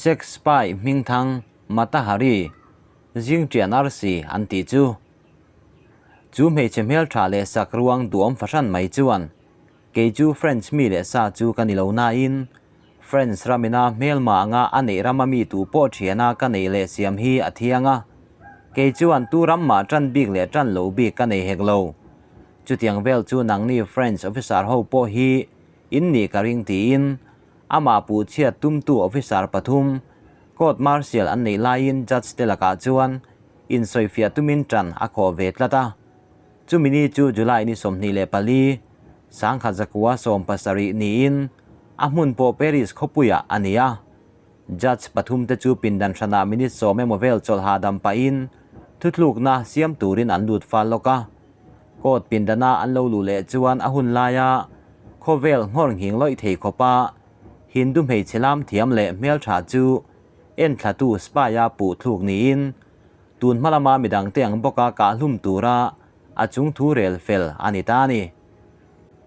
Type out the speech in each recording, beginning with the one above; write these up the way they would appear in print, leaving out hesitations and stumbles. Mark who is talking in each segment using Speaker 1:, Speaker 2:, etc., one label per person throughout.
Speaker 1: Sex spy hmingthang Mata Hari, Zingṭian arsi an tih chu. Chu hmeichhe hmelṭha leh sak ruang duhawm fahran mai chuan kei chu French mi leh sa chu ka ni lo nain French ramina hmelma anga a neih rama mi tu pawh ṭhiana ka neih leh siam hi a thiang a, kei chuan tu ram mah ṭan bik leh ṭan lo bik ka nei hek lo. Chutiang vel chu nangni French officer ho pawh hi in nih ka ring tiin amah puhchhiat tumtu officer pathum court martial an neih laiin judge te lakah chuan insawifiah tumin ṭan a khawh ve tlat a. Chumi ni chu July ni 24, 1970 niin a hmun pawh Paris khawpuiah a ni a. Judge pathum te chu pindan hranah minute sawm emaw vel chawlh hahdam pahin thutlukna siam turin an lut fal lawk a. Court pindana an lo luh leh chuan a hun laia khawvel nghawr nghing lawih thei khawpa Hindu hmeichhe lam thiam leh hmeltha chu enthlatu spy-a puh thluk niin tun hma lama midangte ang bawka kahhlum tura a chung thu rel fel a ni ta a ni.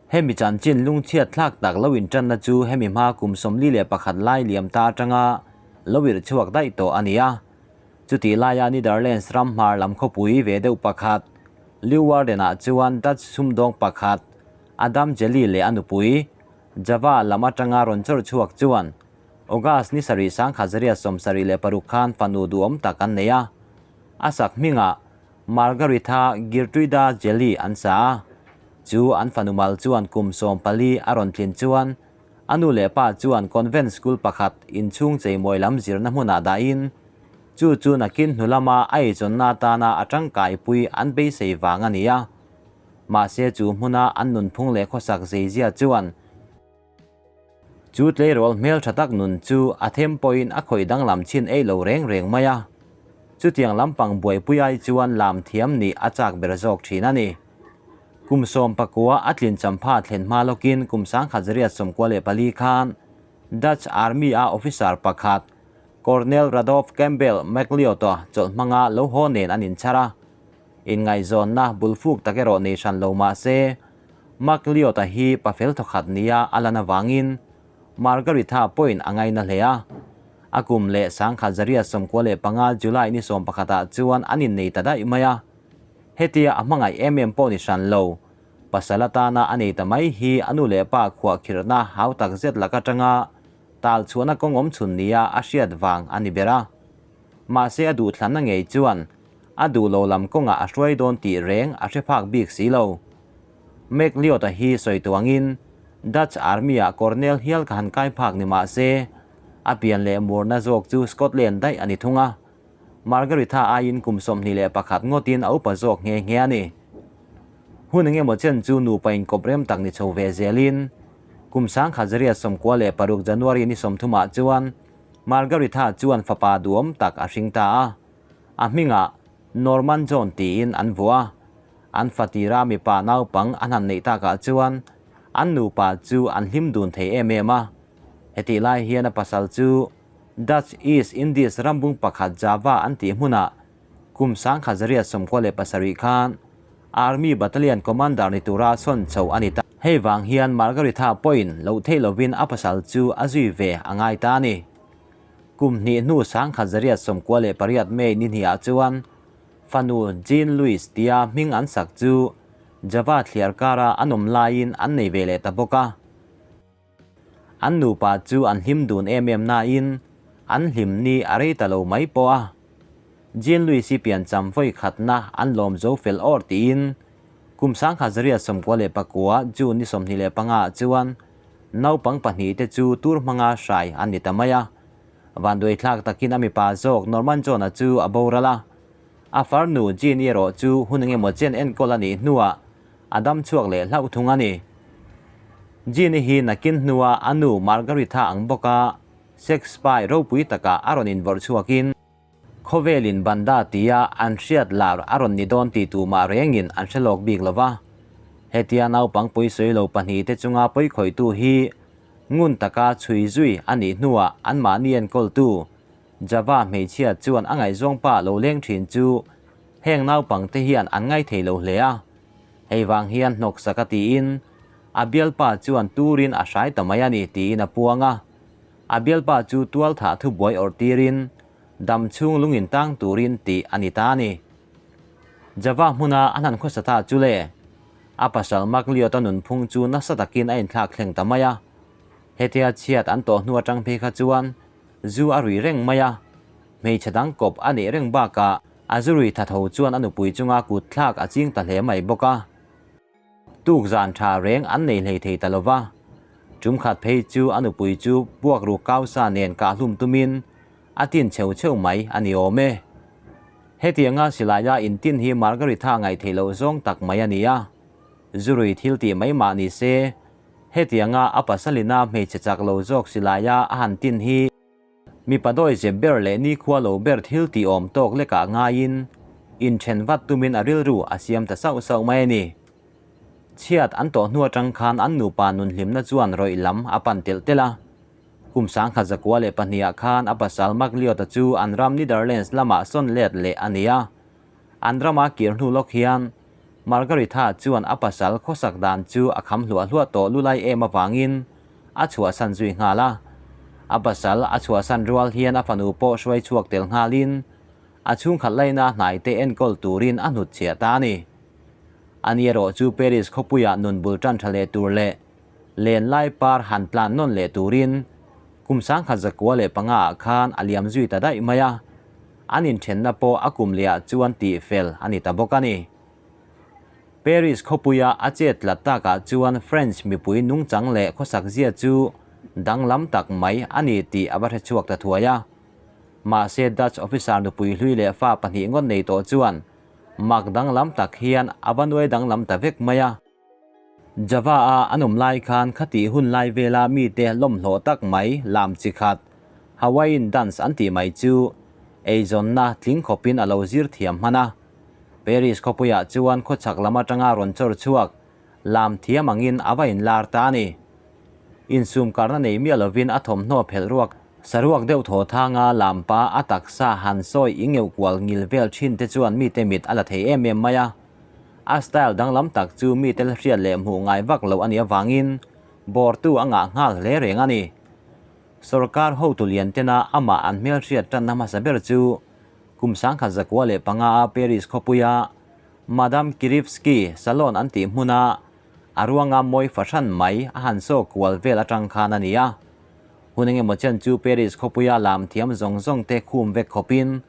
Speaker 1: Hemi chanchin lungchhiat thlak tak lo intanna chu hemi hma kum 41 lai liam ta atanga lo irh chhuak daih tawh a ni a. Chutih laia Netherlands ram hmar lam khawpui ve deuh pakhat, Leeuwarden-ah chuan Dutch sumdawng pakhat, Adam Jelly leh a nupui, Java lam atanga rawn chawrh chhuak chuan August ni sarih 1976 khan fanu duhawm tak an nei a. A sak hmingah Margaritha Geertruida Jelly an sa a. Chu an fanu mal chuan kum 14 a rawn tlin chuan a nu leh pa chuan convent school pakhat inchhung cheimawi lam zirna hmunah dahin chu chu nakin hnu lama a eizawnna atana a tangkaipui an beisei vang a ni a. Mahse chu hmuna an nunphung leh khawsak zeizia chuan chu tleirawl hmel tha tak nun chu a them pawhin a khawih danglam chin ei lo reng reng mai a. Chutiang lampang buaipui ai chuan lam thiam nih a chak ber zawk thin a ni. Kum 19 a tlin champha thlen hma lawkin kum 1994 khan Dutch Army a officer pakhat Colonel Radolf Campbell MacLeod a chawlh hmanga lo haw nen an inchhar a. Inngaihzawnna bulfuk tak erawh nei hran lo mah se MacLeod a hi pafel thawkhat nia a lan avangin Margaritha pawhin a ngaina hle a. A kum leh 1995 July ni 11 ah chuan an innei ta daih mai a. Hetia a hmangaih em em pawh ni hran lo. Pasal atana a nei ta mai hi a nu leh pa khuah khirhna hau tak zet lak atanga tal chhuahna kawng awm chhun nia a hriat vang a ni ber a. Mahse a duhthlanna ngei chuan a duh lo lam kawngah a hruai dawn tih reng a hre phak bik si lo. MacLeod-a hi sawi tuangin Dutch Army-ah Colonel hial ka han kai phak ni mah se a pian leh murna zawk chu Scotland daih a ni thung a. Margaritha aiin kum 21 ngawtin a upa zawk nghe nghe a ni. Hun engemaw chen chu nupa inkawp rem tak ni chho ve zelin kum 1996 January ni 30 ah chuan Margaritha chuan fapa duhawm tak a hring ta a. A hmingah Norman John tiin an vuah a. An fatira mipa naupang an han neih takah chuan an nupa chu an hlim dun thei em em a. Hetih lai hian a pasal chu Dutch East Indies rambung pakhat Java an tih hmunah kum 1997 khan Army Battalion Commander ni tura sawn chho a ni ta. Hei vang hian Margaritha pawhin loh theih lovin a pasal chu a zui ve a ngai ta a ni. Kum hnih hnu 1998 May ni hniah chuan fanu Jean Louis tia hming an sak chu Java thliar kara an awm laiin an nei ve leh ta bawk a. An nupa chu an hlim dun em em nain an hlim ni a rei ta lo mai pawh a. Jean Louis-i piancham vawi khatna an lawm zo fel awr tiin kum 1999 June ni 25 ah chuan naupang pahnih te chu tur hmanga hrai an ni ta mai a. Vanduai thlak takin a mipa zawk Norman John-a chu a boral a. A farnu Jean erawh chu hun engemaw chen enkawl a nih hnuah a dam chhuak leh hlauh thung a ni. Jean-i hi nakin hnua a nu Margaritha ang bawka sex spy ropui takah a rawn invawrh chhuakin khawvelin banda tia an hriat lar a rawn ni dawn tih tumah rengin an hre lawk bik lova. Hetia naupang pawisawi lo pahnih te chunga pawikhawihtu hi ngun taka chhui zui a nih hnuah anmahni enkawltu Java hmeichhia chuan a ngaihzawng pa lo leng thin chu heng naupang te hian an ngai thei lo hle a. Hei vang hian hnawk sak a tiin a bialpa chuan turin a hrai ta mai a ni tiin a puang a. A bialpa chu tual thah thubuai awrh tirin dam chhung lungin tang turin tih a ni ta a ni. Java hmuna a hnan khawsa ta chu le, a pasal Magliot-a nunphung chu nasa takin a inthlak thleng ta mai a. Hetia chhiat an tawh hnu atang phei kha chuan zu a rui reng mai a, hmeichhe dang kawp a neih reng bakah a zu rui tha tho chuan a nupui chunga kut thlak a ching ta hle mai bawk a. Tuk zan tha reng an nei hlei thei ta lo va, tum khat phei chu a nupui chu puak ruk kausa nen kah hlum tumin a tin cheu cheu mai a ni awm e. Hetianga silaia intin hi Margaritha ngaihtheih loh zawng tak mai a ni a, zurui thil tih mai mah ni se, hetianga a pasalina hmeichhe chak lo zawk silaia a han tin hi mipa dawi zep ber leh nikhua lo ber thil tih awm tawk lekah ngaiin inthen vat tumin a rilru a siam ta sauh sauh mai a ni. Chhiat an tawh hnu atang khan an nupa nunhlimna chuan rawih lam a pan telh telh a. Kum 1902 ah khan a pasal Magliot-a chu an ram Netherlands lamah sawn let leh a ni a. An rama kir hnu lawk hian Margaritha chuan a pasal khawsak dan chu a kham hluah hluah tawh lulai em avangin a chhuahsan zui nghal a. A pasal a chhuahsan rual hian a fanu pawh hruai chhuak tel nghalin a chhungkhat laina hnaite enkawl turin a hnutchhiah ta a ni. Ani erawh chu Paris khawpuiah nun bul tan tha leh tur leh len lai par han tlan nawn leh turin kum 1905 ah khan a liam zui ta daih mai a, an inthenna pawh a kum lehah chuan tih fel a ni ta bawk a ni. Paris khawpuia a chet tlat takah chuan French mipui nungchang leh khawsak zia chu danglam tak mai a ni tih a va hre chhuak ta thuai a. Mahse Dutch officer nupui hlui leh fa pahnih ngawt nei tawh chuan mak danglam tak hian a va nuai danglam ta vek mai a. Java-a an awm lai khan khatih hun lai vela mite lawmhlawh tak mai lam chi khat, Hawaiian dance an tih mai chu eizawnna tling khawpin a lo zir thiam hman a. Paris khawpuiah chuan khawchhak lam atanga rawn chawr chhuak lam thiam angin a va inlar ta a ni. Insum karna nei miah lovin a thawmhnaw phelh ruak saruak deuh thaw thanga lampa a taksa han sawi ingeuh kual ngil vel thin te chuan mite mit a la thei em em mai a. A style danglam tak chu mite la hriat leh hmuh ngai vak loh a nih avangin bawrtu a ngah nghal hle reng a ni. Sorkar hotu lian tena amah an hmelhriat tanna hmasa ber chu kum 1905 a Paris khawpuia Madame Kirivsky salon an tih hmuna a ruanga mawi fahran mai a han saw kual vel atang khan a ni a. Hun engemaw chen chu Paris khawpuia lam thiam zawng zawng te khum vek khawpin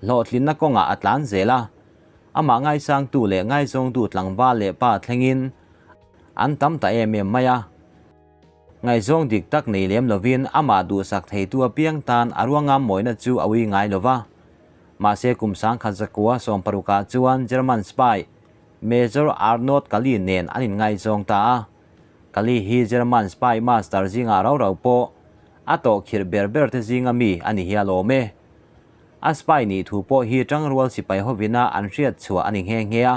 Speaker 1: hlawhtlinna kawngah a tlan zel a. Amah ngaisangtu leh ngaizawngtu tlangval leh pa thlengin an tam ta em em mai a. Ngaihzawng dik tak nei lem lovin amah duhsak theitu apiang tan a ruangam mawina chu a ui ngai lova. Mahse kum 1916 ah chuan German spy Major Arnold Kali nen an inngaizawng ta a. Kali hi German spy master zingah rau rau pawh a tawh khirh ber ber te zinga mi a ni hial awm e. A spy nih thu pawh hi tangrual sipai hovina an hriat chhuah a ni nghe nghe a.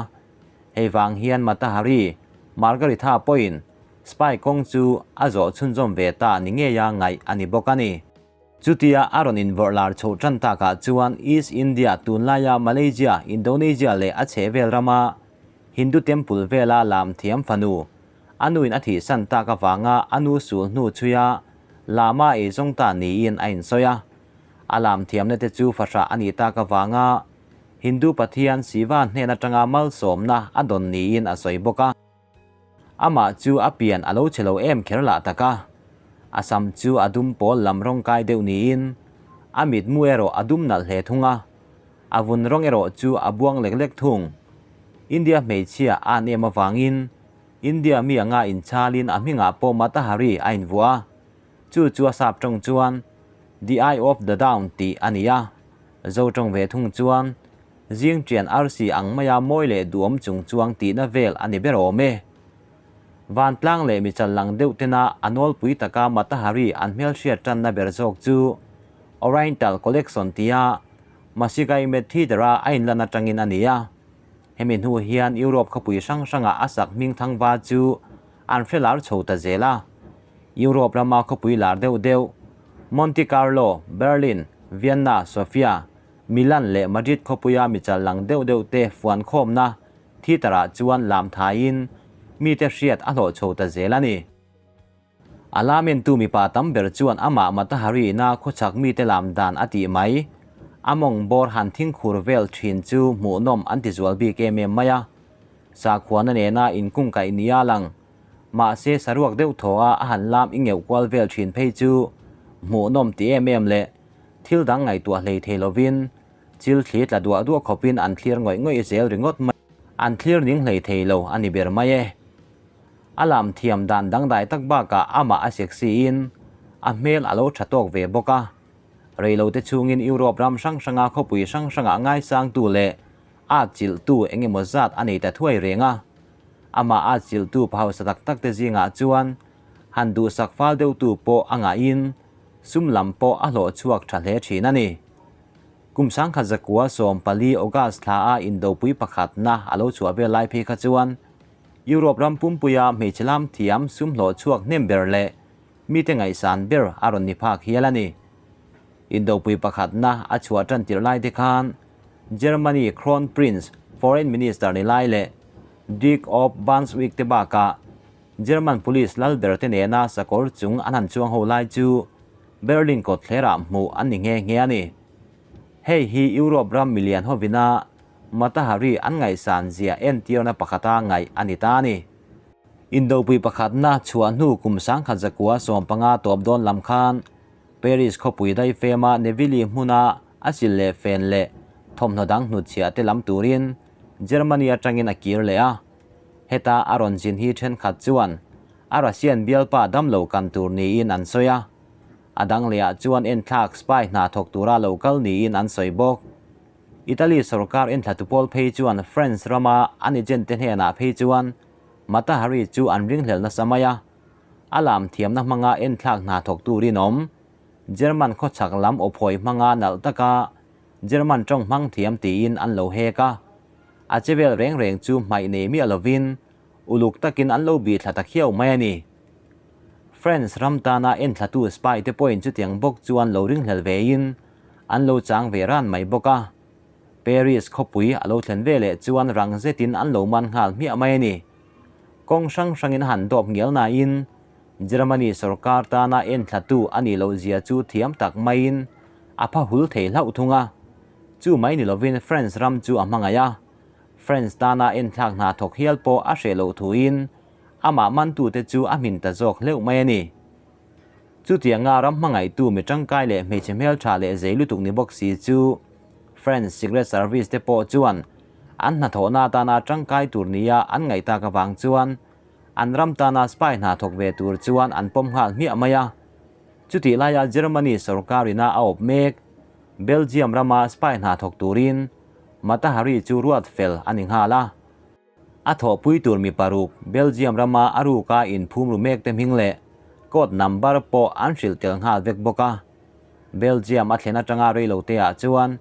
Speaker 1: Hei vang hian Matahari, Margaritha pawhin spy kawng chu a zawh chhunzawm ve ta ni ngeia ngaih a ni bawk a ni. Chutia a rawn invawrh lar chhoh tan takah chuan East India tunlaia Malaysia, Indonesia leh a chhehvel rama Hindu temple vela lam thiam fanu a nuin a thihsan tak avanga a nu sul hnu chhuia lama eizawng ta niin a insawi a. A lam thiamna te chu fahrah a nih tak avanga Hindu pathian Shiva hnen atanga malsawmna a dawn niin a sawi bawk a. Amah chu a pian a lo che lo em kher lah tak a. A sam chu a dum pawl lam rawng kai deuh niin a mitmu erawh a dum nalh hle thung a. A vun rawng erawh chu a buang lek lek thung. India hmeichhia a an em avangin India mi anga inchalin a hmingah pawh Matahari a invuah a. Chu chu a sap tawng chuan The Eye of the Dawn tih a ni a. Zo tawng ve thung chuan Zing ṭian arsi ang maia mawi leh duhawm chung chuang tihna vel a ni ber awm e. Vantlang leh mi challang deuh tena a nawlpui taka Matahari an hmelhriat ṭanna ber zawk chu Oriental Collection tia Masigai Theatre-a a inlan aṭangin a ni a. Hemi hnu hian Europe khawpui hrang hrangah a sak hming thangva chu an hre lar chho ta zel a. Europe rama khawpui lar deuh deuh Monte Carlo, Berlin, Vienna, Sofia, Milan leh Madrid khawpuia mi challang deuh deuh te fuan khawmna theatre ah chuan lam thaiin mite hriat a hlawh chho ta zel a ni. A lamentu mipa tam ber chuan amah Mata Hari-na khawchhak mite lam dan a tih mai. A mawng bawr han thing khur vel thin chu hmuhnawm an ti zual bik em em mai a. Sakhuana nena inkungkaih nia lang. Mahse saruak deuh thaw a a han lam i ngeuh kual vel thin phei chu hmuhnawm ti em em leh thil dang ngaihtuah hlei thei lovin chil thli tla duah duah khawpin an thlir ngawih ngawih zel ringawt mai. An thlir ning hlei thei lo a ni ber mai e. A lam thiam dan dangdai tak bakah amah a sexy in a hmel a lo tha tawk ve bawk a. Reilote chhungin Europe ram hrang hranga khawpui hrang hrangah ngaisangtu leh at chilhtu eng emaw zat a nei ta thuai reng a. Amah at chilhtu pa hausa tak tak te zingah chuan han duhsak fal deuhtu pawh a ngahin sum lam pawh a hlawh chhuak tha hle thin a ni. Kum 1914 August thla a indopui pakhatna a lo chhuah vel lai phei kha chuan Europe ram pumpuia hmeichhe lam thiam sum hlawh chhuak hnem ber leh mite ngaihsan ber a rawn ni phak hial a ni. Indopui pakhatna a chhuah tan tirh lai te khan Germany Crown Prince, Foreign Minister ni lai leh Duke of Brunswick te bakah German Police lal ber te nena sakawr chung an han chuang ho lai chu Berlin kawtthlerah hmuh an ni nghe nghe a ni. Hei hi Europe ram milian hovina Mata Hari an ngaihsan zia entirna pakhata ngaih a ni ta a ni. Indopui pakhatna chhuah hnu kum 1915 tawp dawn lam khan Paris khawpui daifema Neville hmuna a sil leh fen leh thawmhnaw dang hnutchhiah te lam turin Germany atangin a kir leh a. Heta a rawn zin hi thenkhat chuan a Russian bialpa damlo kan tur niin an sawi a. A dang lehah chuan enthlak spy hna thawk tura lo kal niin an sawi bawk. Italy sorkar enthlatu pawl phei chuan France rama an agent te hnenah phei chuan Mata Hari chu an ringhlel nasa mai a. A lam thiamna hmanga enthlak hna thawktu rinawm, German khawchhak lam awphawi hmanga nalh taka German tawng hmang thiam tiin an lo hek a. A che vel reng reng chu hmaih nei miah lovin uluk takin an lo bih thla ta khiau mai a ni. France ram tana enthlatu spy te pawhin chutiang bawk chuan lo ringhlel vein an lo chang ve ran mai bawk a. Paris khawpui a lo thlen ve leh chuan rang zetin an lo man nghal hmiah mai a ni. Kawng hrang hrangin a han dawp ngial nain Germany sorkar tana enthlatu a nih loh zia chu thiam tak maiin a pha hul thei hlauh thung a. Chu mai ni lovin France ram chu a hmangaih a. France tana enthlak hna thawk hial pawh a hreh loh thuin amah mantute chu a hmin ta zawk hleuh mai a ni. Chutianga ram hmangaihtu mi tangkai leh hmeichhe hmeltha leh zei lutuk ni bawk si chu French Secret Service te pawh chuan an hnathawhna atana tangkai tur nia an ngaih tak avang chuan an ram tana spy hna thawk ve tur chuan an pawm nghal hmiah mai a. Chutih laia Germany sorkarina a awp mek Belgium rama spy hna thawk turin Mata Hari chu ruat fel a ni nghal a. A thawhpui tur mi paruk Belgium rama a ruka inphum ru mek te hming leh code number pawh an hrilh tel nghal vek bawk a. Belgium a thlen atanga reilote ah chuan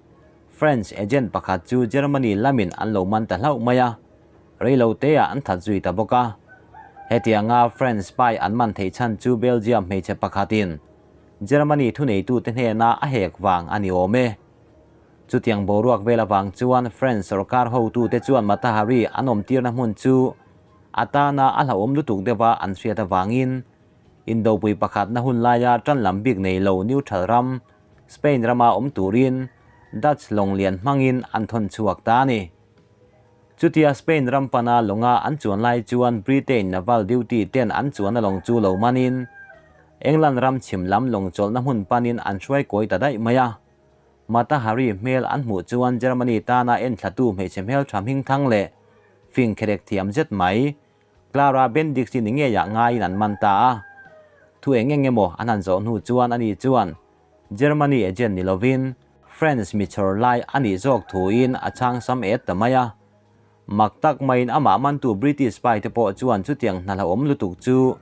Speaker 1: French agent pakhat chu Germany lamin an lo man ta hlauh mai a, reilote ah an that zui ta bawk a. Hetianga French spy an man theih chhan chu Belgium hmeichhe pakhatin Germany thuneitute hnena a hek vang a ni awm e. Chutiang boruak vel avang chuan French sorkar hotute chuan Mata Hari an awmtirna hmun chu a tana a hlauhawm lutuk deuha an hriat avangin Indopui pakhatna hun laia tan lam bik nei lo neutral ram Spain rama awm turin Dutch lawng lian hmangin an thawn chhuak ta a ni. Chutia Spain ram pana lawnga an chuan lai chuan Britain naval duty ten an chuanna lawng chu lo manin England ram chhim lam lawng chawlhna hmun panin an hruai kawi ta daih mai a. Mata Hari hmel an hmuh chuan Germany tana enthlatu hmeichhe hmeltha hmingthang leh fing kherek thiam zet mai Clara Bendix hi ni ngeiah ngaiin an man ta a. Thu eng eng emaw an han zawh hnu chuan ani chuan Germany agent ni lovin France mi chhawr lai a nih zawk thuin a chhang sam et ta mai a. Mak tak maiin amah mantu British spy te pawh chuan chutiang hna hlauhawm lutuk chu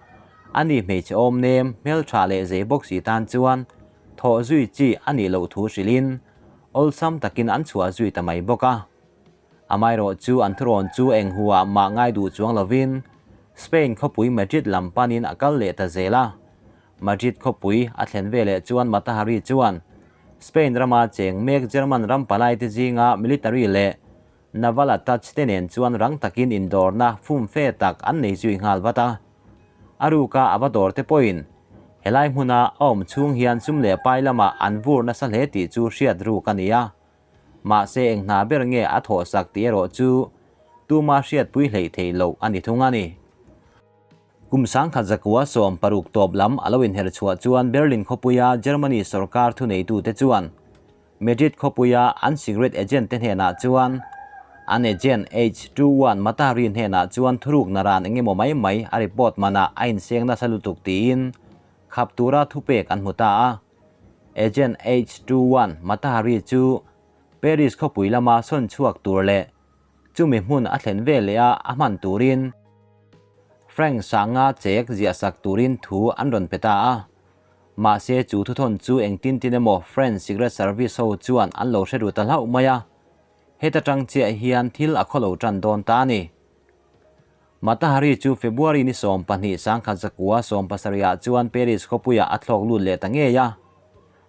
Speaker 1: a ni hmeichhe awm nem, hmeltha leh zei bawk si tan chuan thawh zui chi a nih loh thu hrilhin awlsam takin an chhuah zui ta mai bawk a. Amaherawh chu an thurawn chu eng huah mah ngai duh chuang lovin Spain khawpui Madrid lam panin a kal leh ta zel a. Madrid khawpui a thlen veleh chuan Mata Hari chuan Spain rama cheng mek German ram palaite zinga military leh Naval attach te nen chuan rang takin indawrna fum fe tak an nei zui nghal vat a. A ruka a va dawr te pawhin Helai hmuna a awm chhung hian sum leh pai lamah an vur nasa hle tih chu hriat ruk a ni a. Mahse eng hna ber nge a thawhsak tih erawh chu tuma hriatpui hleih theih loh a ni thung a ni. Kum sangkhat zakua 60 tawp lam a lo inher chhuah chuan Berlin khawpuia Germany sorkar thuneitute chuan Madrid khawpuia an cigarette agent te hnenah chuan an agent H 21 Matahari hnenah chuan thuruk naran engemaw mai mai a report manah a inseng nasa lutuk tiin khap tura thupek an hmu ta a. Agent H 21 Matahari chu Paris khawpui lama sawn chhuak tur leh Chumi hmun a thlen ve leh a, a hman turin Frank Sanga chek ziahsak turin thu an rawn pe ta a. Mahse chu thuthawn chu engtin tin emaw French Secret Service ho chuan an lo hre ru ta hlauh mai a. Heta tang chiah hian thil a khawlo tan dawn ta a ni. Matahari chu February ni 12 1917 ah chuan Paris khawpuiah a thlawk lut leh ta ngei a.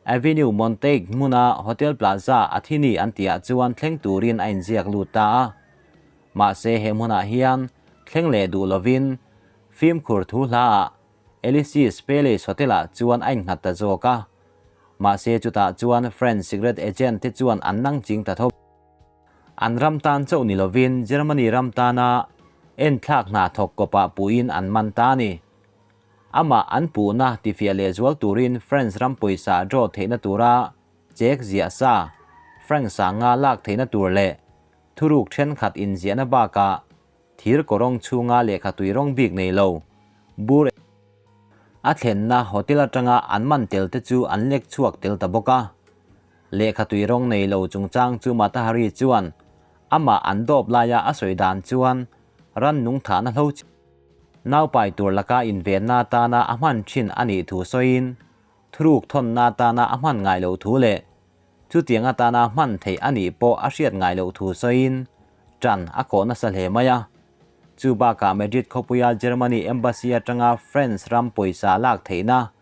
Speaker 1: Avenue Montaigne hmuna Hotel Plaza a thi ni an tihah chuan thleng turin a inziak lut ta a. Mahse he hmunah hian thleng leh duh lovin fimkhur thu hlaah Elysees Palace Hotel-ah chuan a innghat ta zawk a. Mahse chutah chuan French Secret Agent te chuan an nang ching ta tho. An ram tan chauh ni lovin Germany ram tana enthlak hna thawk kawpah puhin an man ta a ni. Amah an puhna tifiah lehzual turin France ram pawisa draw theihna tura chek ziah sa, franc sanga lak theihna tur leh thuruk thenkhat inziahna bakah thir kawrawng chhunga lehkha tui rawng bik nei lo bur a thlenna hotel atanga an man tel te chu an lek chhuak tel ta bawk a. Lehkha tui rawng nei lo chungchang chu Matahari chuan amah an dawp laia a sawi dan chuan rannung thahna hlo naupai tur laka invenna atana a hman thin a nih thu sawiin thuruk thawnna atana a hman ngai loh thu leh chutiang atana hman theih a nih pawh a hriat ngai loh thu sawiin tan a kawh nasa hle mai a. Chu bakah Madrid khawpuia Germany Embassy atanga France ram pawisa lak theihna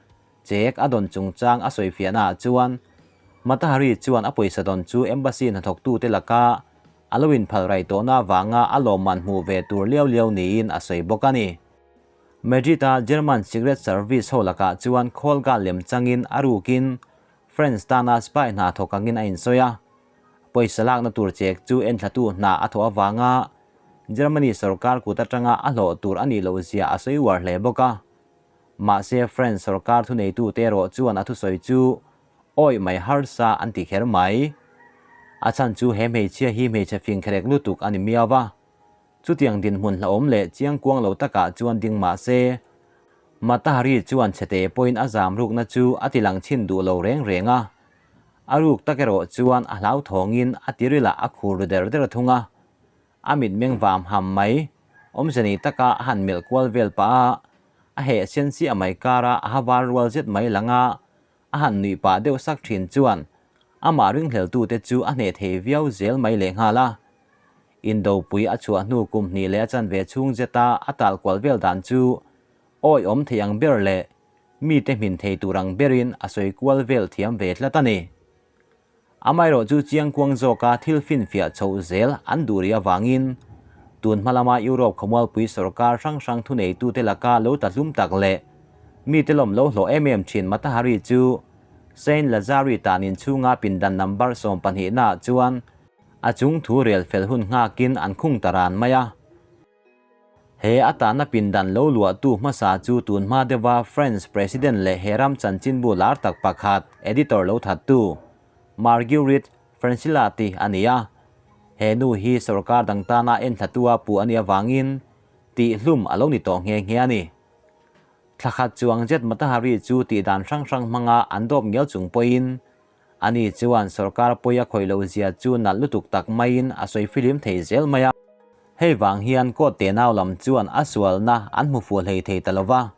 Speaker 1: Chek a dawn chungchang a sawifiahnaah chuan Matahari chuan a pawisa dawn chu Embassy hnathawktute laka a lo inphal raih tawhna avanga a lawmman hmuh ve tur liau liau niin a sawi bawk a ni. Madrid-a German Secret Service ho lakah chuan khawl gal lem changin a rukin France tana spy hna thawk angin a insawi a. Pawisa lakna tur chek chu enthlatu hna a thawh avanga Germany sorkar kut atanga a hlawh tur a nih loh zia a sawi uar hle bawk a. Mahse French sorkar thuneitute erawh chuan a thusawi chu awih mai harsa an ti kher mai. A chhan chu he hmeichhia hi hmeichhe fing kherek lutuk a ni miau va. Chutiang dinhmun hlauhawm leh chiang kuang lo takah chuan ding mah se, Matahari chuan chhete pawhin a zam rukna chu a ti lang chhin duh lo reng reng a. A ruk tak erawh chuan a hlauthawngin a tirilah a khur ru der der thung a. A mitmeng vam ham mai, awmze nei taka a han melh kual vel pah a, a heh sen chiah mai kara a ha var rual zet mai lang a, a han nuih pah deuh sak thin chuan amah ringhleltute chu a hneh thei viau zel mai lehnghal a. Indopui a chhuah hnu kum hnih leh a chanve chhung zeta a tal kual vel dan chu awi awm thei ang ber leh mite hmin thei tur ang berin a sawi kual vel thiam ve tlat a ni. Amaherawh chu chiangkuang zawka thil finfiah chhoh zel an duh rih avangin tun hma lama Europe khawmualpui sorkar hrang hrang thuneitute laka lo ta hlum tak leh mite lawm lo hlawh em em thin Matahari chu Saint Lazare tan inchhunga pindan number 12 naah chuan a chung thu rel fel hun nghakin an khung ta ran mai a. He a tahna pindan lo luahtu hmasa chu tun hma deuha French President leh he ram chanchinbu lar tak pakhat editor lo thattu Marguerite Francillati a ni a. He nu hi sorkar dang tana enthlatua puh a nih avangin tihhlum a lo ni tawh nghe nghe a ni. Thlakhat chuang zet Matahari chu tihdan hrang hrang hmanga an dawp ngial chung pawhin Ani chuan sorkar pawi a khawih loh zia chu nalh lutuk tak maiin a sawi filim thei zel mai a. Hei vang hian court tenau lam chuan a sualna an hmu fuh hlei thei ta lo va.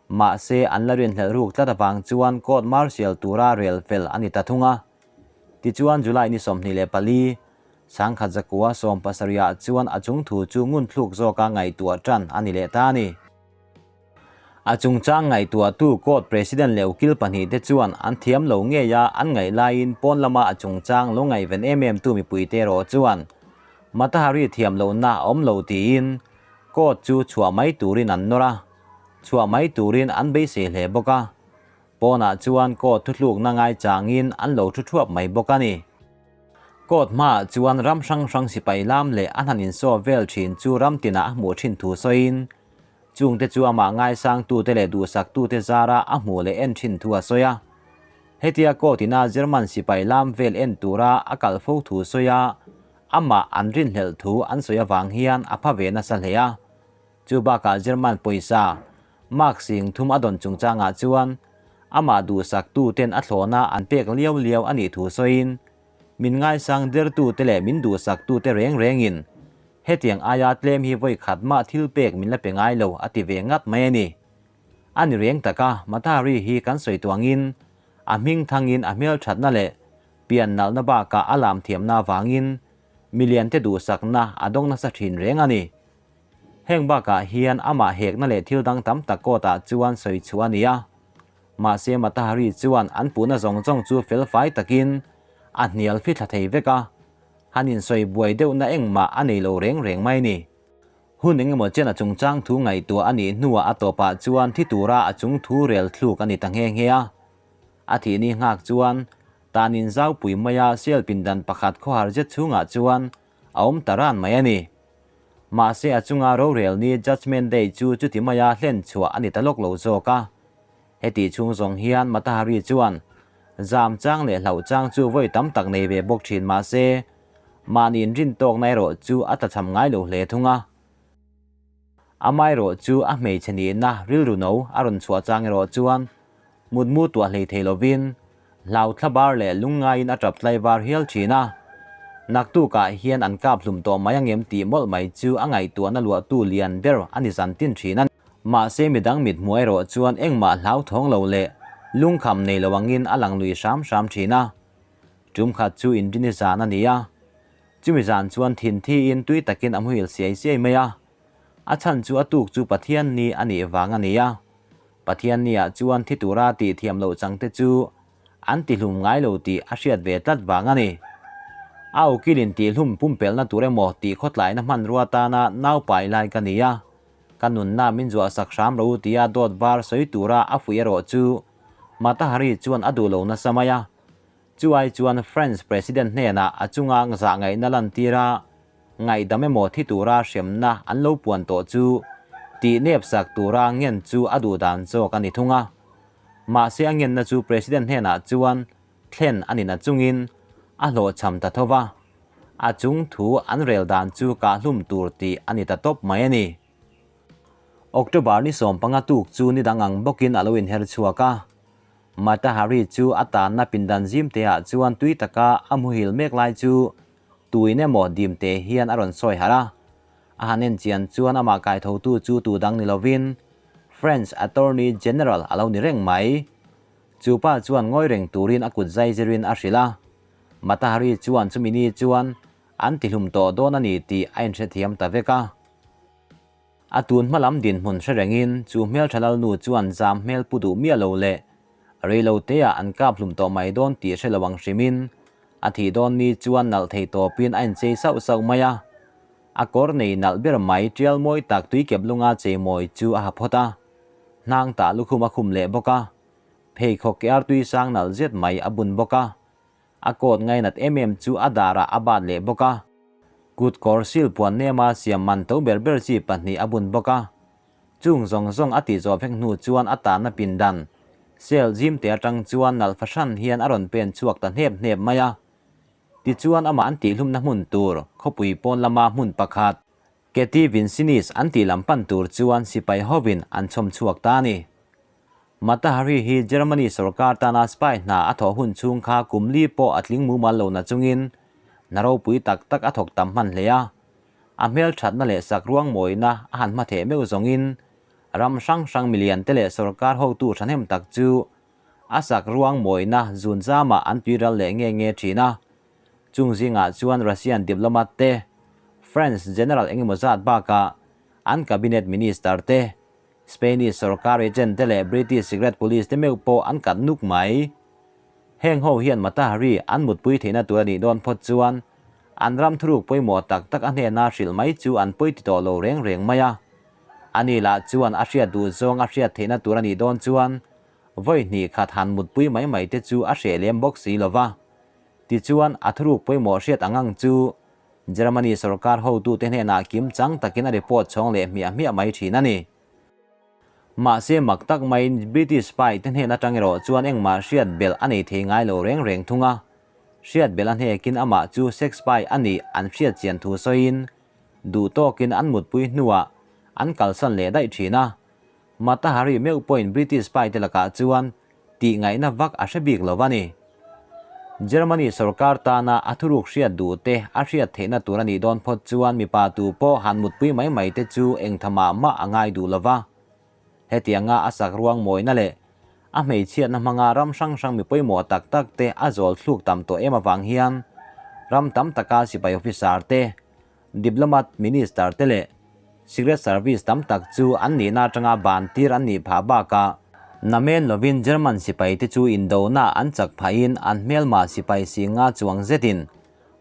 Speaker 1: Mahse an la rinhlelh ruk tlat avang chuan court martial tura rel fel a ni ta thung a. Tichuan July ni 24, 1970 ah chuan a chung thu chu ngun thluk zawka ngaihtuah tan a ni leh ta a ni. A chungchang ngaihtuahtu court president leh ukil pahnih te chuan an thiam lo ngei a, an ngaih laiin pawn lama a chungchang lo ngaihven em em tu mipuite erawh chuan Matahari thiam lohna a awm lo tiin court chu chhuah mai turin an nawr a, chhuah mai turin an beisei hle bawk a. Pawnah chuan court thutlukna ngaichangin an lo thu thuap mai bawk a ni. Court hmaah chuan ram hrang hrang sipai lam leh a hnan insaw vel thin chu ram tinah a hmuh thin thu sawiin, chungte chu amah ngaisangtute leh duhsaktute zara a hmuh leh en thin thu a sawi a. Hetia court ina German sipai lam vel en tura a kal fo thu sawi a, amah an rinhlelh thu an sawi avang hian a pha ve nasa hle a. Chu bakah German pawisa Mark sing thum a dawn chungchangah chuan amah duhsaktuten a thlawhna an pek liau liau a nih thu sawiin, Min ngaisang dertute leh min duhsaktute reng rengin hetiang aia tlem hi vawi khat mah thil pek min la pe ngai lo a ti ve ngat mai a ni. A ni reng taka Matahari hi kan sawi tuangin a hming thangin a hmelthatna leh pian nalhna bakah a lam thiamna avangin miliante duhsakna a dawng nasa thin reng a ni. Heng bakah hian amah hekna leh thil dang tam tak kawtah chuan sawi chhuah a ni a. Mahse Matahari chuan an puhna zawng zawng chu fel fai takin a hnial fi thla thei vek a, han insawi buai deuhna engmah a nei lo reng reng mai ni. Hun engemaw chen a chungchang thu ngaihtuah a nih hnuah a tawpah chuan thi tura a chung thu rel thluk a ni ta nghe nghe a. A thihni nghak chuan tanin zaupui maia sel pindan pakhat khawhar zet chhungah chuan a awm ta ran mai a ni. Mahse a chunga rorel ni Judgement Day chu chuti maia hlen chhuah a ni ta lawk lo zawk a. Heti chhung zawng hian Matahari chuan zam chang leh hlauh chang chu vawi tam tak nei ve bawk thin mahse mahni inrin tawkna erawh chu a tlachham ngai lo hle thung a. Amaherawh chu a hmeichhe nihna rilru no a rawn chhuah chang erawh chuan mutmu tuah hlei thei lovin hlau thlabar leh lungngaiin a tap tlai var hial thin a. Naktukah hian an kap hlum tawh mai angem tih mawlh mai chu a ngaihtuahna luahtu lian ber a ni zan tin thin a. Mahse midang mithmuh erawh chuan engmah hlauthawng lo leh lungkham nei lo angin a lang lui hram hram thin a. Tum khat chu inrini zan a ni a. Chumi zan chuan thin thiin tui takin a muhil siai siai mai a. A chhan chu a tuk chu Pathian ni a nih vang a ni a. Pathian niah chuan thi tura tih thiam loh changte chu an tihlum ngai lo tih a hriat ve tlat vang a ni. A ukilin tihlum pumpelhna tur emaw tih khawtlaina hmanrua tana nau pai lai ka ni a, ka nunna min zuahsak hram lo u tia dawt var sawi tura a fuih erawh chu Matahari chuan a duh lo nasa mai a. Chu ai chuan French President hnenah a chunga zah ngaihna lantira ngaihdam emaw thi tura hremna an lo puan tawh chu tih nep sak tura ngen chu a duh dan zawk a ni thung a. Mahse a ngenna chu President hnenah chuan thlen a ni na chungin a hlawhchham ta tho va, a chung thu an rel dan chu kahhlum tur tih a ni ta tawp mai a ni. October ni 15 tuk chu ni dang ang bawkin a lo inher chhuak a. Matahari chu a tanna pindan zim teah chuan tui taka a muhil mek lai chu tuin emaw dim te hian a rawn sawi harh a. A han en chian chuan amah kaithotu chu tu dang ni lovin French Attorney General a lo ni reng mai. Chu pa chuan ngawi reng turin a kut zai zirin a hrilh a. Matahari chuan chumi ni chuan an tihlum tawh dawn a ni tih a inhrethiam ta vek a. A tun hma lam dinhmun hre rengin chu hmeltha lalnu chuan zam hmel pu duh miah lo leh reilo teah an kap hlum tawh mai dawn tih hre lo ang hrimin a thih dawn ni chuan nalh thei tawpin a inchei sauh sauh mai a. A kawr nei nalh ber mai tial mawi tak tuikep lunga chei mawi chu a ha phawt a, hnang tah lukhum a khum leh bawk a, pheikhawk ke artui sang nalh zet mai a bun bawk a. A coat ngainat em em chu a darah a bat leh bawk a. Kut kawr sil puan nema siam man to ber ber chi pahnih a bun bawk a. Chung zawng zawng a tih zawh vek hnu chuan a tanna pindan, cell zim te atang chuan nalh fahran hian a rawn pen chhuak ta hnep hnep mai a. Tichuan amah an tihhlumna hmun tur, khawpui pawn lama hmun pakhat, Keti Vinsinis an tih lam pan tur chuan sipai hovin an chhawm chhuak ta a ni. Matahari hi Germany sorkar tana spy hna a thawh hun chhung kha kum li pawh a tling mumal lo na chungin hna ropui tak tak a thawk tam hman hle a. A hmelthatna leh sakruang mawina a han hmatheh meuh zawngin ram hrang hrang milian te leh sorkar hotu thahnem tak chu a sakruang mawina zun zamah an tuiral leh nge nge thin a. Chung zingah chuan Russian diplomat te, French general engemaw zat bakah an cabinet minister te, Spanish sorkar agent te leh British secret police te meuh pawh an kat nuk mai. Heng ho hian Matahari an mutpui theihna tur a nih dawn phawt chuan an ram thuruk pawimawh tak tak a hnena hrilh mai chu an pawi ti tawh lo reng reng mai a. Ani lah chuan a hriat duh zawng a hriat theihna tur a nih dawn chuan Vawi hnih khat han mutpui mai mai te chu a hreh lem bawk si lo va. Tichuan, a thuruk pawimawh hriat ang ang chu Germany sorkar hotute hnenah kim chang takin a report chhawng leh hmiah hmiah mai thin a ni. Mahse mak tak maiin British spy te hnen atang erawh chuan engmah hriat belh a nei thei ngai lo reng reng thung a. Hriat belh a hnekin amah chu sex spy a nih an hriat chian thu sawiin duh tawkin an mutpui hnuah an kalsan leh daih thin a. Matahari meuh pawhin British spy te lakah chuan tih ngaihna vak a hre bik lo a ni. Germany sorkar tana a thuruk hriat duh te a hriat theihna tur a nih dawn phawt chuan mipa tu pawh han mutpui mai mai te chu engtha mah mah a ngai duh lo va. Hetianga a sak ruang mawina leh a hmeichhiatna hmanga ram hrang hrang mi pawimawh tak tak te a zawl thluk tam tawh em avang hian ram tam taka sipai officer te, Diplomat Minister te leh Secret Service tam tak chu an nihna atanga ban tir an nih phah bakah namen lovin German sipai te chu indona an chak phahin an hmelma sipai singa chuang zetin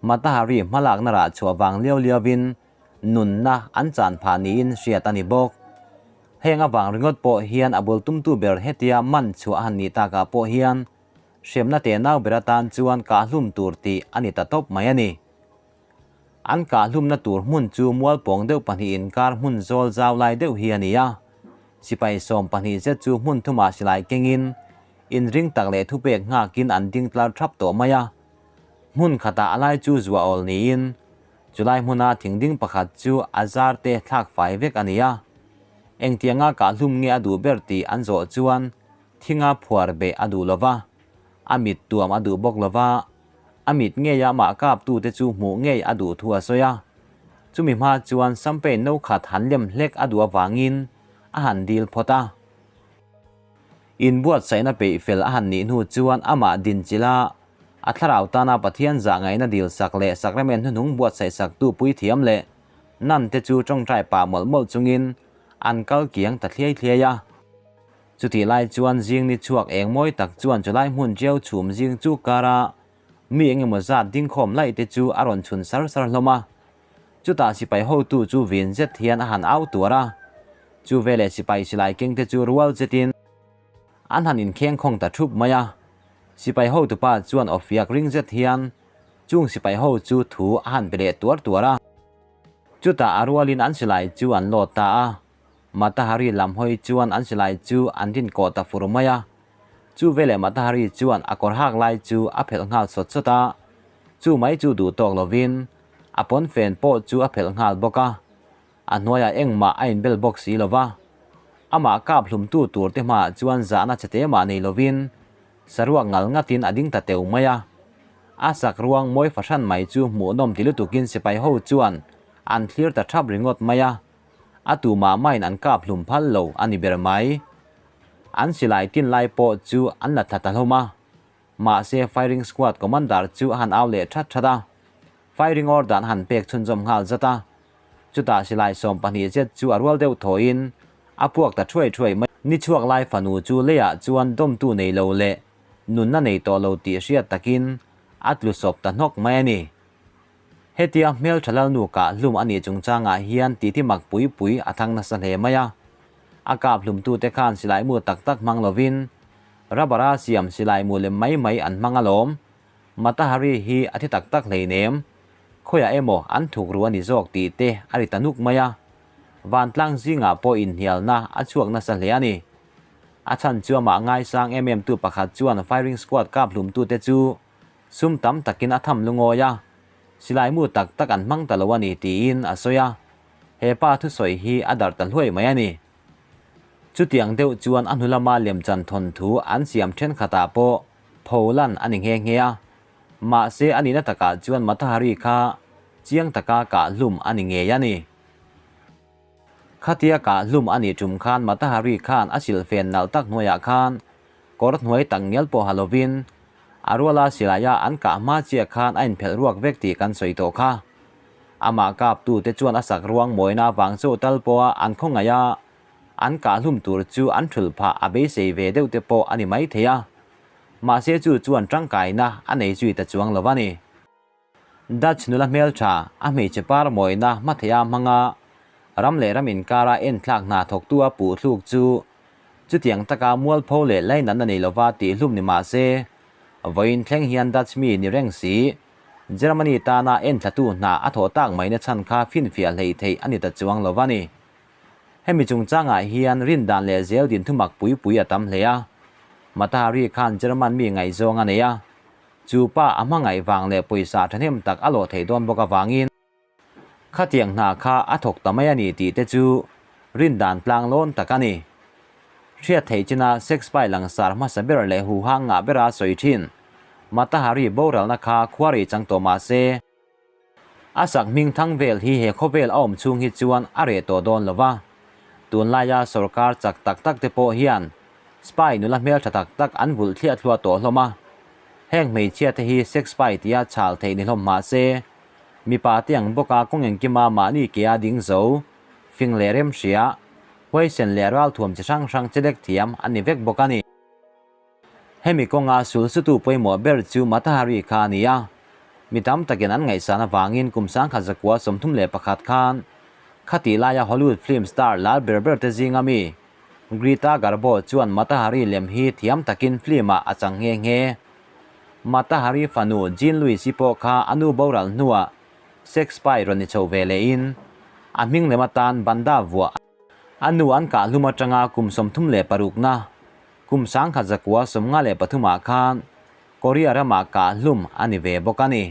Speaker 1: Matahari hmalakna rah chhuah vang liau liauin nunna an chan phah niin hriat a ni bawk. Heng avang ringawt pawh hian a bul tumtu ber hetia man chhuah a han nih takah pawh hian hremna tenau ber atan chuan kahhlum tur tih a ni ta tawp mai a ni. An kahhlumna tur hmun chu mualpawng deuh pahnih inkar hmun zawl zau lai deuh hi a ni a. Sipai 12 zet chu hmun thumah silai kengin, inring tak leh thupek nghakin an ding tlar thap tawh mai a. Hmun khatah a lai chu zuah awl niin, chulai hmuna thing ding pakhat chu a zar te thlak fai vek a ni a. Engtianga kahhlum nge a duh ber tih an zawh chuan thinga phuar beh a duh lo va, a mit tuam a duh bawk lo va. A mit ngeia amah kaptute chu hmuh ngei a duh thu a sawi a. Chumi hma chuan Sampain no khat han lem hlek a duh avangin a han dil phawt a. Inbuatsaihna peih fel a han nih hnu chuan amah dinchilh a, a thlarau tana Pathian zah ngaihna dil sak leh sakramen hnuhnung buatsaih saktu puithiam leh nan te chu tawngtai pah mawlh mawlh chungin an kal kiang ta thliai thliai a. Chutih lai chuan zing ni chhuak eng mawi tak chuan chulai hmun ṭiau chhum zing chu kara mi eng emaw zat dingkhawm laih te chu a rawn chhun sar sar hlawm a. Chutah sipai hotu chu vin zet hian a han au tuar a. Chu veleh sipai silai keng te chu rual zetin an han inkheng khawng ta thup mai a. Sipai hotupa chuan awfiak ring zet hian chung sipai ho chu thu a han pe leh tuar tuar a. Chutah a rualin an silai chu an lawt ta a. Matahari lam hawi chuan an silai chu an rin kawh ta fur mai a. Chu veleh Matahari chuan a kawr hak lai chu a phelh nghal sawt sawt a. Chu mai chu duh tawk lovin a pawnfen pawh chu a phelh nghal bawk a. A hnuaiah engmah a inbel bawk si lo va. Amah kap hlumtu tur te hmaah chuan zahna chhe te mah nei lovin saruak ngal ngatin a ding ta teu mai a. A sak ruang mawi fahran mai chu hmuhnawm ti lutukin sipai ho chuan an thlir ta thap ringawt mai a. A tu mah mahin an kap hlum phal lo a ni ber mai. An silai tin lai pawh chu an la thla ta hlawm a. Mahse firing squad commander chu a han au leh that that a. Firing order an han pek chhunzawm nghal zat a. Chutah silai 12 zet chu a rual deuh thawhin a puak ta thuai thuai mai. Ni chhuak lai fanu chu leiah chuan dawmtu nei lo leh nunna nei tawh lo tih hriat takin a tlu sawp ta hnawk mai a ni. Hetia hmeltha lalnu kah hlum a nih chungchangah hian titi mak pui pui a thang nasa hle mai a. A kap hlumtute khan silai mu tak tak hmang lovin rubber-a siam silai mu lem mai mai an hmang alawm. Matahari hi a thi tak tak hleinem. Khawiah emaw an thuk ru a ni zawk tih te a ri ta nuk mai a. Vantlang zingah pawh inhnialna a chhuak nasa hle a ni. A chhan chu amah ngaisang em em tu pakhat chuan firing squad kap hlumtute chu Sum tam takin a tham lungawi a, silai mu tak tak an hmang ta lo a ni tiin a sawi a, he pa thusawi hi a darh ta hluai mai a ni. Chutiang deuh chuan a hnu lama lemchan thawnthu an siam thenkhatah pawh pho lan a ni nghe nghe a, mahse a nihna takah chuan Matahari kha chiang taka kah hlum a ni ngei a ni. Khatia kah hlum a nih tum khan Matahari khan a silhfen nalh tak hnuaiah khan kawr hnuai tak ngial pawh ha lovin a ruala silaia an kah hma chiah khan a inphelh ruak vek tih kan sawi tawh kha. Amah kaptute chuan a sak ruang mawina vang chauh tal pawha an khawngaih a, an kah hlum tur chu an thulh phah a beisei ve deuh te pawh a ni maithei a. Mahse chu chuan tangkaina a nei zui ta chuang lo a ni. Dutch nula hmeltha, a hmeichhe par mawina hmatheia hmanga ram leh ram inkara enthlak hna thawktu a puh thluk chu. Chutiang taka mualpho leh lainatna nei lova tih hlum ni mah se, vawiin thleng hian Dutch mi ni reng si, Germany tana enthlatu hna a thawh tak maina chhan kha finfiah hleih theih a ni ta chuang lo va ni. Hemi chungchangah hian rindan leh zel din thumak pui pui a tam hle a. Mata Hari khan German mi ngaihzawng a nei a, chu pa a hmangaih vang leh pawisa thahnem tak a lawh theih dawn bawk avangin, Khatiang hna kha a thawk ta mai a ni tih te chu rindan tlang lawn tak a ni. Hriat theih china sex spy langsar hmasa ber leh huhang ngah bera sawi thin Mata Hari boralna kha khuarei chang tawh mah se, a sak hming thang vel hi he khawvel a awm chhung hi chuan a reh tawh dawn lo va. Tunlaia sorkar chak tak tak te pawh hian spy nula hmeltha tak tak an vulh thliah thluah tawh hlawm a. Heng hmeichhia te hi sex spy tia chhal theih ni hlawm mah se, Mipa te ang bawka kawng engkima mahni ke a ding zo, fing leh rem hria, huaisen leh ralthuam chi hrang hrang chelek thiam an ni vek bawk a ni. Hemi kawnga sulsutu pawimawh ber chu Matahari kha a ni a, mi tam takin an ngaihsan avangin kum 1931 khan khatih laia Hollywood film star lar ber ber te zinga mi Greta Garbo chuan Matahari lem hi thiam takin film-ah a chang nghe nghe. Mata Hari fanu Jean Louis-i pawh kha a nu boral hnuah sex spy rawn ni chho ve lehin a hming lem atan banda vuah a nu an kah hlum atanga kum 36na kum 1953 ah khan Korea ramah kah hlum a ni ve bawk a ni.